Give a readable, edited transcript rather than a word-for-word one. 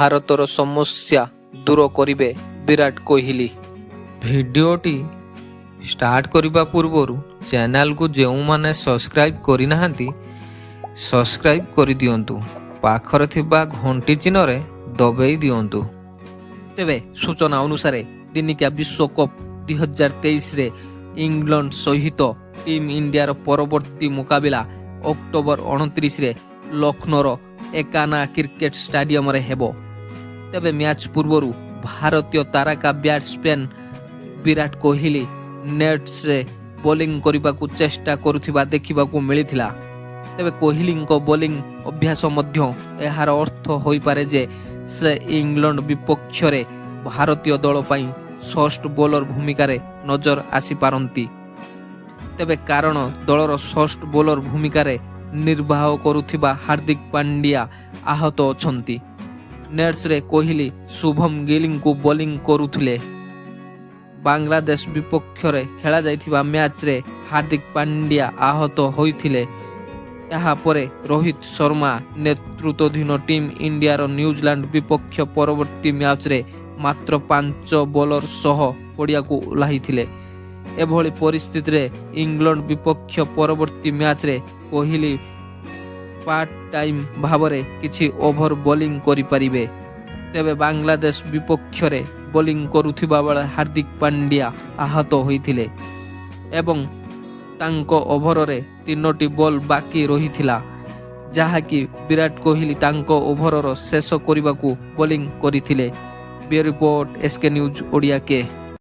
ଭାରତର ସମସ୍ୟା ଦୂର କରିବେ ବିରାଟ କୋହଲି। ଭିଡ଼ିଓଟି ଷ୍ଟାର୍ଟ କରିବା ପୂର୍ବରୁ ଚ୍ୟାନେଲକୁ ଯେଉଁମାନେ ସବସ୍କ୍ରାଇବ୍ କରିନାହାନ୍ତି, ସବସ୍କ୍ରାଇବ୍ କରିଦିଅନ୍ତୁ, ପାଖରେ ଥିବା ଘଣ୍ଟି ଚିହ୍ନରେ ଦବେଇ ଦିଅନ୍ତୁ। ତେବେ ସୂଚନା ଅନୁସାରେ, ଦିନିକିଆ ବିଶ୍ୱକପ୍ 2023ରେ ଇଂଲଣ୍ଡ ସହିତ ଟିମ୍ ଇଣ୍ଡିଆର ପରବର୍ତ୍ତୀ ମୁକାବିଲା ଅକ୍ଟୋବର 29ରେ ଲକ୍ଷ୍ନୌର ଏକାନା କ୍ରିକେଟ ଷ୍ଟାଡିୟମରେ ହେବ। ତେବେ ମ୍ୟାଚ୍ ପୂର୍ବରୁ ଭାରତୀୟ ତାରକା ବ୍ୟାଟ୍ସମ୍ୟାନ୍ ବିରାଟ କୋହଲି ନେଟ୍ସରେ ବୋଲିଂ କରିବାକୁ ଚେଷ୍ଟା କରୁଥିବା ଦେଖିବାକୁ ମିଳିଥିଲା। ତେବେ କୋହଲିଙ୍କ ବୋଲିଂ ଅଭ୍ୟାସ ମଧ୍ୟ ଏହାର ଅର୍ଥ ହୋଇପାରେ ଯେ ସେ ଇଂଲଣ୍ଡ ବିପକ୍ଷରେ ଭାରତୀୟ ଦଳ ପାଇଁ ଷଷ୍ଠ ବୋଲର ଭୂମିକାରେ ନଜର ଆସିପାରନ୍ତି। ତେବେ କାରଣ ଦଳର ଷଷ୍ଠ ବୋଲର ଭୂମିକାରେ ନିର୍ବାହ କରୁଥିବା ହାର୍ଦ୍ଦିକ ପାଣ୍ଡ୍ୟା ଆହତ ଅଛନ୍ତି। ନେଟ୍ସରେ କୋହଲି ଶୁଭମ ଗିଲଙ୍କୁ ବୋଲିଂ କରୁଥିଲେ। ବାଂଲାଦେଶ ବିପକ୍ଷରେ ଖେଳାଯାଇଥିବା ମ୍ୟାଚ୍ରେ ହାର୍ଦ୍ଦିକ ପାଣ୍ଡ୍ୟା ଆହତ ହୋଇଥିଲେ। ଏହାପରେ ରୋହିତ ଶର୍ମା ନେତୃତ୍ୱାଧୀନ ଟିମ୍ ଇଣ୍ଡିଆର ନ୍ୟୁଜିଲାଣ୍ଡ ବିପକ୍ଷ ପରବର୍ତ୍ତୀ ମ୍ୟାଚ୍ରେ ମାତ୍ର ପାଞ୍ଚ ବୋଲର ସହ ପଡ଼ିଆକୁ ଓହ୍ଲାଇଥିଲେ। ଏଭଳି ପରିସ୍ଥିତିରେ ଇଂଲଣ୍ଡ ବିପକ୍ଷ ପରବର୍ତ୍ତୀ ମ୍ୟାଚ୍ରେ କୋହଲି ପାର୍ଟ ଟାଇମ୍ ଭାବରେ କିଛି ଓଭର ବୋଲିଂ କରିପାରିବେ। ତେବେ ବାଂଲାଦେଶ ବିପକ୍ଷରେ ବୋଲିଂ କରୁଥିବା ବେଳେ ହାର୍ଦ୍ଦିକ ପାଣ୍ଡ୍ୟା ଆହତ ହୋଇଥିଲେ ଏବଂ ତାଙ୍କ ଓଭରରେ ତିନୋଟି ବଲ୍ ବାକି ରହିଥିଲା, ଯାହାକି ବିରାଟ କୋହଲି ତାଙ୍କ ଓଭରର ଶେଷ କରିବାକୁ ବୋଲିଂ କରିଥିଲେ। Bureau report, SK news Odia କେ।